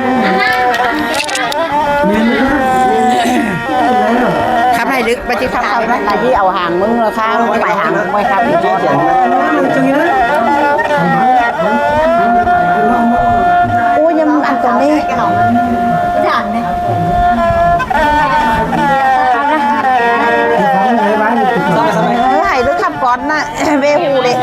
ແມ່ນບໍ່? ຂັບໃຫ້ດຶກ ໄປທີ່ຂັບ ຂັບໄປທີ່ເອົາຫາງມຶງເນາະ ຂ້າໄປຫາງໄວ້ຄັບອີກກ່ອນ. ອູ້ຍ ຍັງອັນຕົວນີ້ ເອີ ໃຫ້ເລີກຂັບກ່ອນນະ ເວຫູເດ.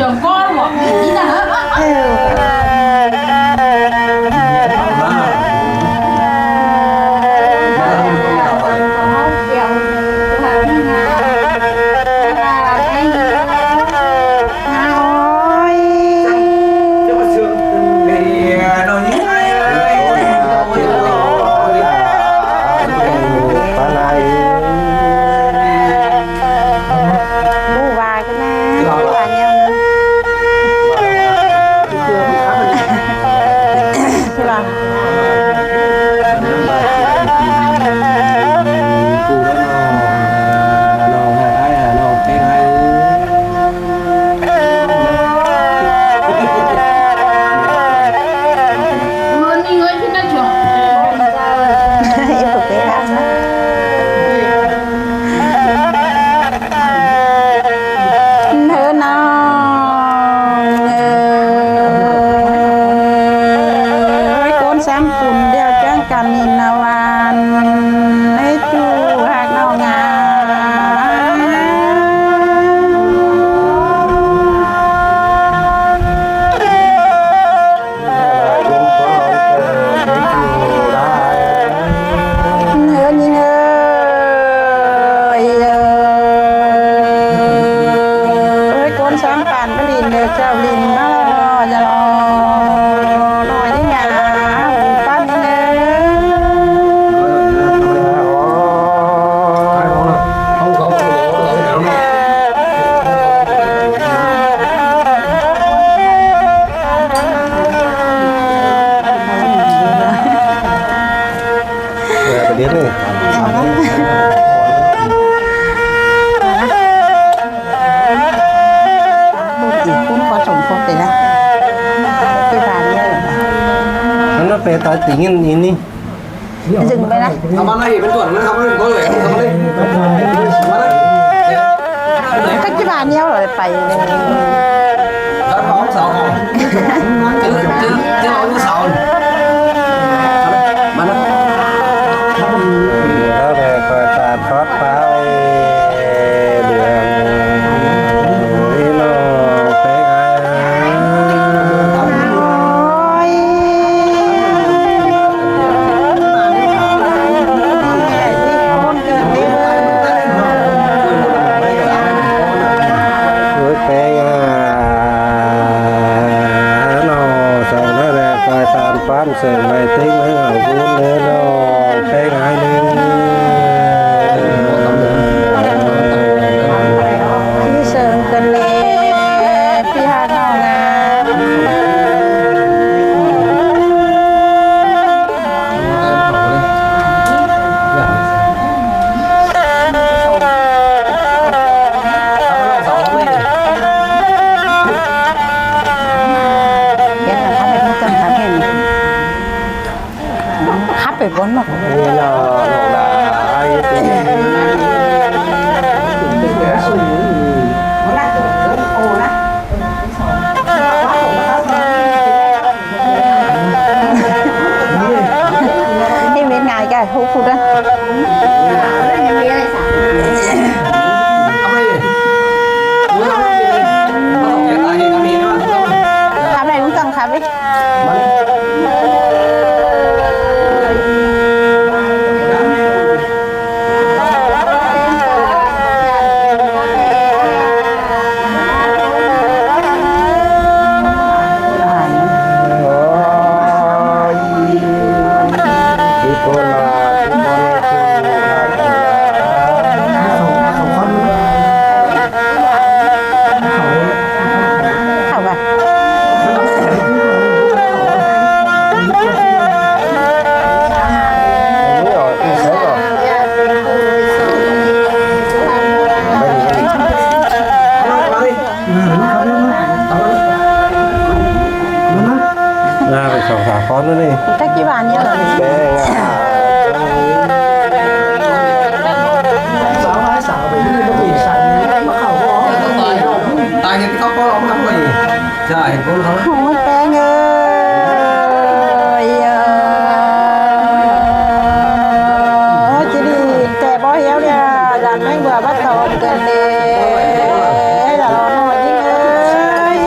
ຮູ້ວ່າ ຄືນະ ຄືວ່າແນວ ຄືວ່າ ເອີ ນີ້ເງິນທີ່ນາຈອງ ເອີ ເນາະ ເອີຍ ໂກນສາມປຸນດຽວຈັງກະມິນນະວານ ໃຫ້ຈູຮັກນ້ອງງາມ. ເອີ ຍິງເອີຍ ເອີຍ ໂກນສາມປານໄປຫຼິ້ນເດີ ເຈົ້າຫຼິ້ນມາ ຢ່າລໍ ລໍຍິງອາ ປານນີ້ເດີ. ມັນເປັນຕາຕິງອັນນີ້. ດຶງໄປນະ ເອົາມາເລີຍ ເປັນຕົວນັ້ນນະ ເອົາມາເລີຍ ເອົາມາເລີຍ ເອົາມາເລີຍ ເອົາມາເລີຍ ຈັກຊິວ່າແນວໃດໄປເລີຍ ເອົາເສົາອອກ ເຈີ ເຈີ ເຈີເອົາເສົາ ມານະ ແລ້ວແຕ່ຂ້ອຍຕາມທອດຟ້າເອີຍ ເດືອນ ເອີຍ ແປງຫາເນາະ ສາວນັ້ນແຫຼະ ຄອຍສານຝັນເສີມໄມ້ຕິງໃຫ້ເຮົາບຸນເດີເນາະ ແປງຫາໜຶ່ງ ທີ່ເສີງກັນແລະ ທີ່ຫາເນາະງາມ. ຂັບໄປບ່ອນນອກ ເຮັດວຽກງ່າຍກະຮູ້ພຸດເດີ ຂັບໄປລຸງຈັງ ຂັບໄປ. ເຂົ້າວ່າ ລາໄປສອງສາມຄົນແລ້ວນີ້ ຈັກຊິວ່າແນວໃດ ແຕ່ງງານ ສາວໃຫ້ສາວໄປຢູ່ບໍ່ເປັນສັນ ມາເຂົ້າບໍ່ອອກ ຕາຍເຫັນເຂົາບໍ່ອອກມາບໍ່ຢູ່ ໃຊ່ ເຫັນຄົນເຂົາ ໂອ້ຍ ແປງເອີຍ ເອີ ຊິດີແຕ່ບໍ່ຮຽວເດ ຢາກແມ່ງເບື່ອບັດເຂົາເກີນເດ ຢ່າລໍນ້ອຍຍິງເອີຍ.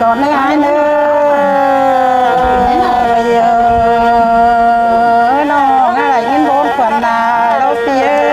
ກ່ອນເດີອ້າຍເດີ ເອີ ນ້ອງອາໄລຍິນບົນຂວັນນາເຮົາຕິເອີຍ.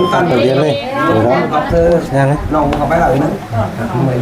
ເອົາເລີຍ ຍັງ ນ້ອງເຂົ້າໄປແລ້ວເນາະ.